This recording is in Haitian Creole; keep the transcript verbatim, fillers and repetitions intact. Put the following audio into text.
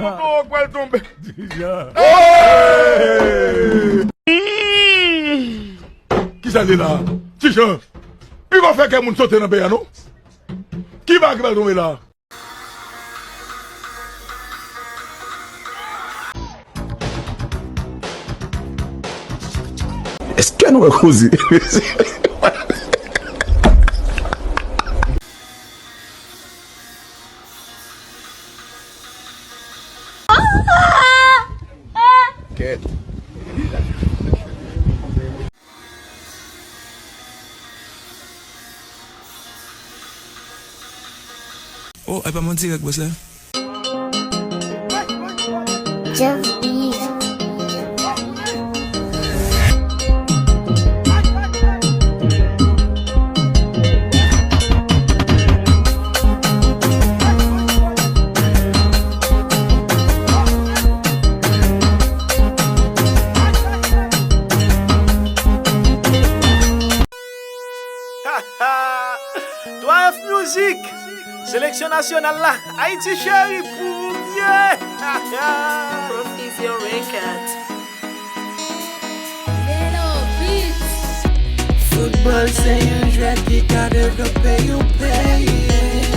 Bon, ou pral tonbe. Ti Jan. Hey! Kisa l ye la? Ti Jan, li pa fè kè moun sote nan peyi a, non? Ki bagay ki pral tonbe la? Èske nou wè koze? Kèt. Oh, e pa mwen dirèk, bòs la. Jeff Beat. Twa F Music, seleksyon nasyonal la, Ayiti cheri pou ou byen. Profision Records. Foutbòl se yon jwèt ki ka devlope yon peyi.